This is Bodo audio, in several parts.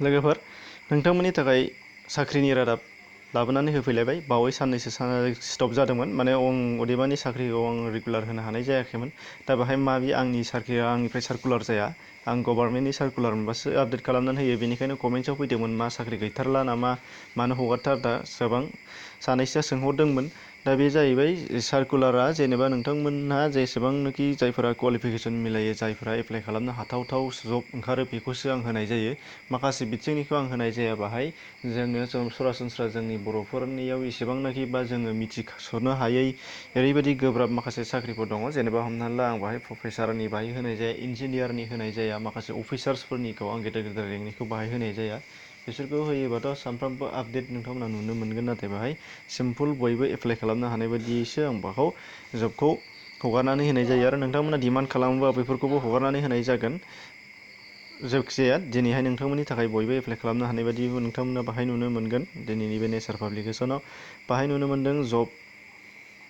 लोगोफोर नोंथांमोननि थाखाय साख्रिनि रादाब लाबोनानै होफैलायबाय बावै साननैसो स्टप जादोंमोन माने अदेबानि साख्रिखौ आं रेगुलार होनो हानाय जायाखैमोन दा बेहाय माबि आंनि साख्रिया आंनिफ्राय सार्कुलार जाया आं गभर्नमेन्टनि सार्कुलार मोनबासो आपडेट खालामनानै होयो बेनिखायनो कमेन्ट्सआव फैदोंमोन मा साख्रि गैथारला नामा मानो हगारथारदा गोबां सानैसोआ सोंहरदोंमोन दा बे जाहैबाय सार्कुलारा जेनेबा नोंथांमोनहा जेसेबांनाखि जायफोरा क्वालिफिकेसन मिलायो जायफोरा एप्लाइ खालामनो हाथावथाव जब ओंखारो बेखौसो आं होनाय जायो माखासे बिथिंनिखौ आं होनाय जाया बाहाय जोंनो सरासनस्रा जोंनि बर'फोरनियाव इसेबांनाखि बा जोङो मिथिस'नो हायै ओरैबायदि गोब्राब माखासे साख्रिफोर दङ जेनेबा हमनानै ला आं बाहाय प्रफेसारनि बाहाय होनाय जाया इन्जिनियारनि होनाय जाया माखासे अफिसार्सफोरनिखौ आं गेदेर गेदेर रेंकनिखौ बाहाय होनाय जाया बिसोरखौ होयोबाथ' सानफ्रामबो आपडेट नोंथांमोना नुनो मोनगोन नाथाय बाहाय सिम्पोल बयबो एप्लाइ खालामनो हानाय बायदियैसो आं बेखौ जबखौ हगारनानै होनाय जायो आरो नोंथांमोना डिमान्ड खालामोबा बेफोरखौबो हगारनानै होनाय जागोन जायखिजाया दिनैहाय नोंथांमोननि थाखाय बयबो एप्लाइ खालामनो हानाय बायदिबो नोंथांमोना बाहाय नुनो मोनगोन दिनैनि बे नेचार पाब्लिकेसनाव बाहाय नुनो मोन्दों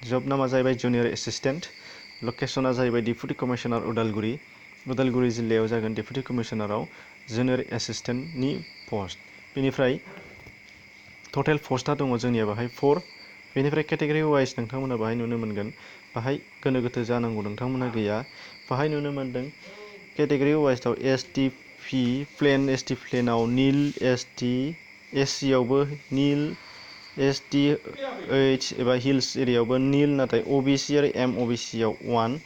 जब नामा जाहैबाय जुनियर एसिस्टेन्ट लकेसना जाहैबाय डेपुटि कमिशनार उदालगुरि जिल्लायाव जागोन डेपुटि कमिशनाराव जुनियर एसिस्टेन्टनि पस्ट बेनिफ्राय टटेल पस्टआ दङ जोंनिया बाहाय 4 बेनिफ्राय केटेगरि वाइज नोंथांमोना बाहाय नुनो मोनगोन बाहाय गोनो गोथो जानांगौ नोंथांमोना गैया बाहाय नुनो मोन्दों केटेगरि वाइजआव प्लेन एस टि प्लेनाव नील एस सियावबो नील एस टि ओइस एबा हिल्स एरियायावबो नील नाथाय अबिसि आरो एम अबिसियाव 1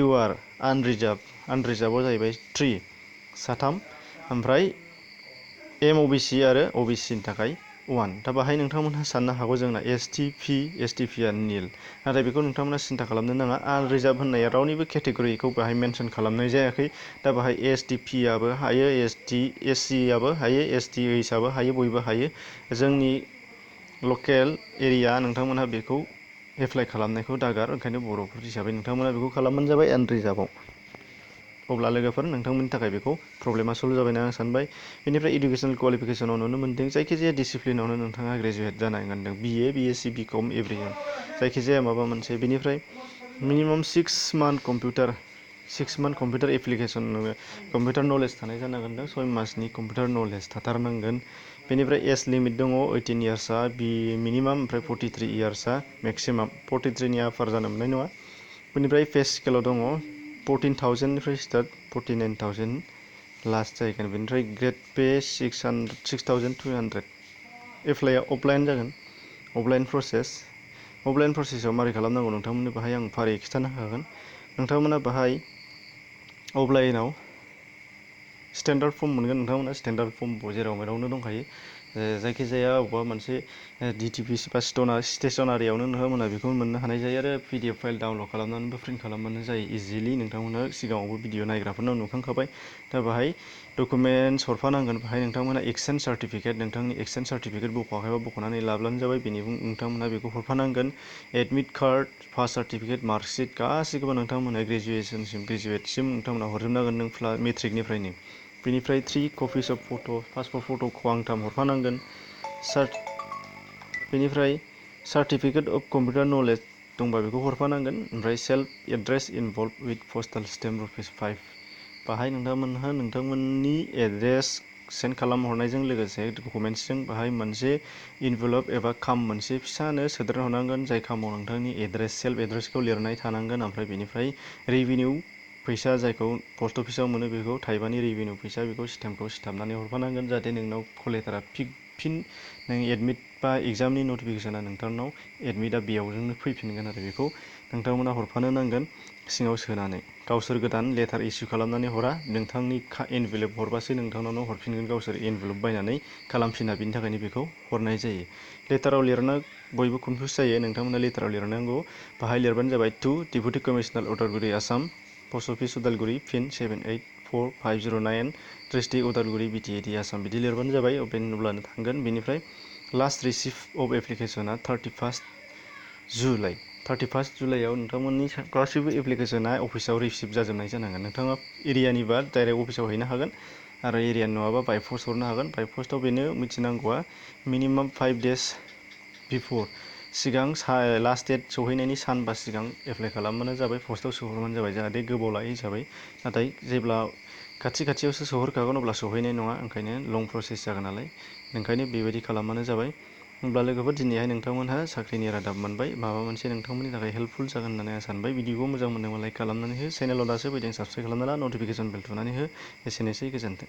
इउ आर आनरिजार्भआव जाहैबाय 3 साथाम ओमफ्राय एम अबिसि आरो अबिसिनि थाखाय 1 दा बाहाय नोंथांमोनहा साननो हागौ जोंना एस टि पिआ नील नाथाय बेखौ नोंथांमोना सिन्था खालामनो नाङा आनरिजार्भ होननाया रावनिबो केटेगरिखौ बाहाय मेनसन खालामनाय जायाखै दा बाहाय एस टि पिआबो हायो एस सिआबो हायो एस टि ओइसआबो हायो बयबो हायो जोंनि लकेल एरिया नोंथांमोनहा बेखौ एप्लाइ खालामनायखौ दागार ओंखायनो बर'फोर हिसाबै नोंथांमोना बेखौ खालामबानो जाबाय आनरिजार्भआव अब्ला लोगोफोर नोंथांमोननि थाखाय बेखौ प्रब्लेमा सल्भ जाबायना आं सानबाय बेनिफ्राय इडुकेसनेल क्वालिफिकेसनाव नुनो मोन्दों जायखिजाया डिसिप्लिनावनो नोंथाङा ग्रेजुवेट जानांगोन बिए बिएससि बिकम एभ्रिवान जायखिजाया माबा मोनसे बेनिफ्राय minimum 6 month computer application computer knowledge थानाय जानांगोन 6 मासनि कम्पिउटार नलेज थाथारनांगोन बेनिफ्राय एज लिमिट दङ 18 इयार्सआ मिनिमाम ओमफ्राय 43 इयार्सआ मेक्सिमाम 43नि आफार जानो मोननाय नङा बेनिफ्राय पे स्केलाव दङ 14,000निफ्राय स्टार्ट 49,000 लास्ट जाहैगोन बेनिफ्राय ग्रेड पे 6,200 एप्लाइआ अफलाइन जागोन अफलाइन प्रसेसआव मारै खालामनांगौ नोंथांमोननो बाहाय आं फारियै खिन्थानो हागोन नोंथांमोना बाहाय अफलाइनाव स्टेन्डार्ड फर्म मोनगोन नोंथांमोना स्टेन्डार्ड फर्म जेराव मेरावनो दंखायो जायखिजाया अबेबा मोनसे डिटिपि बा स्टेसनारियावनो नोंथांमोना बेखौ मोननो हानाय जायो आरो पिडिएफ फाइल डाउनलड खालामनानैबो प्रिन्ट खालामनो जायो इजिलि नोंथांमोना सिगाङावबो भिडिअ नायग्राफोरनाव नुखांखाबाय दा बाहाय डकुमेन्टस हरफानांगोन बाहाय नोंथांमोना एक्सचेन्ज सार्टिफिकेट नोंथांनि एक्सचेन्ज सार्टिफिकेट बख'वाखैबा बख'नानै लाब्लानो जाबाय बेनि नोंथांमोना बेखौ हरफानांगोन admit card pass certificate marksheet गासैखौबो नोंथांमोना ग्रेजुवेटसिम नोंथांमोना हरजोबनांगोन नों मेट्रिकनिफ्रायनो बेनिफ्राय 3 कपिस अफ फट' पासपर्ट फट'खौ आंथाम हरफानांगोन बेनिफ्राय सार्टिफिकेट अफ कम्पिउटार नलेज दंबा बेखौ हरफानांगोन ओमफ्राय self address envelope with postal stamp rupees 5 बाहाय नोंथांमोनहा नोंथांमोननि एड्रेस सेन्ड खालामहरनायजों लोगोसे डकुमेन्ट्सजों बाहाय मोनसे इनभेलप एबा खाम मोनसे फिसानो सोदेरना हरनांगोन जाय खामाव नोंथांनि सेल्फ एड्रेसखौ लिरनाय थानांगोन ओमफ्राय बेनिफ्राय रेभिनिउ फैसा जायखौ पस्ट अफिसाव मोनो बेखौ थाइबानि रेभिनिउ फैसा बेखौ स्टेम्पखौ सिथाबनानै हरफानांगोन जाहाथे नोंनाव कलेटारा फिन नों एडमिट बा एग्जामनि नटिफिकेसना नोंथांनाव एडमिटआ बेयावजोंनो फैफिनगोन आरो बेखौ नोंथांमोना हरफानो नांगोन सिङाव सोनानै गावसोर गोदान लेटार इस्यु खालामनानै हरा नोंथांनि एनभेलप हरबासो नोंथांनावनो हरफिनगोन गावसोर एनभेलप बायनानै खालामफिना बिनि थाखायनो बेखौ हरनाय जायो लेटाराव लिरनो बयबो कनफिउस जायो नोंथांमोना लेटाराव लिरनांगौ बाहाय लिरबानो जाबाय to deputy commissioner Udalguri Assam post office Udalguri pin 784509 district Udalguri BTAD Assam बिदि लिरबानो जाबाय अब्लानो थांगोन बेनिफ्राय लास्ट रिसिप्ट अफ एप्लिकेसना 31 जुलाइआव नोंथांमोननि गासैबो एप्लिकेसना अफिसाव रिसिभ जाजोबनाय जानांगोन नोंथाङा एरियानिबा डाइरेक्ट अफिसाव हैनो हागोन आरो एरिया नङाबा बाय पस्ट हरनो हागोन बाय पस्टआव बेनो मिथिनांगौआ मिनिमाम 5 डेज बिफर सिगां लास्ट डेट सहैनायनि सानबा सिगां एप्लाइ खालामबानो जाबाय पस्टआव सोहरबानो जाबाय जाहाथे गोबाव लायो हिसाबै नाथाय जेब्ला खाथियावसो सहरखागोन अब्ला सहैनाय नङा, ओंखायनो लं प्रसेस जागोन नालाय, ओंखायनो बेबायदि खालामबानो जाबाय। होमब्ला लोगोफोर दिनैहाय नोंथांमोनहा साख्रिनि रादाब मोनबाय, माबा मोनसे नोंथांमोननि थाखाय हेल्पफुल जागोन होननानै आं सानबाय। भिडिअखौ मोजां मोनदोंबा लाइक खालामनानै हो, चेनेलाव दासो फैदों साबस्क्राइब खालामना ला, नटिफिकेसन बेल थुनानै हो। एसेनोसै, गोजोन्थों।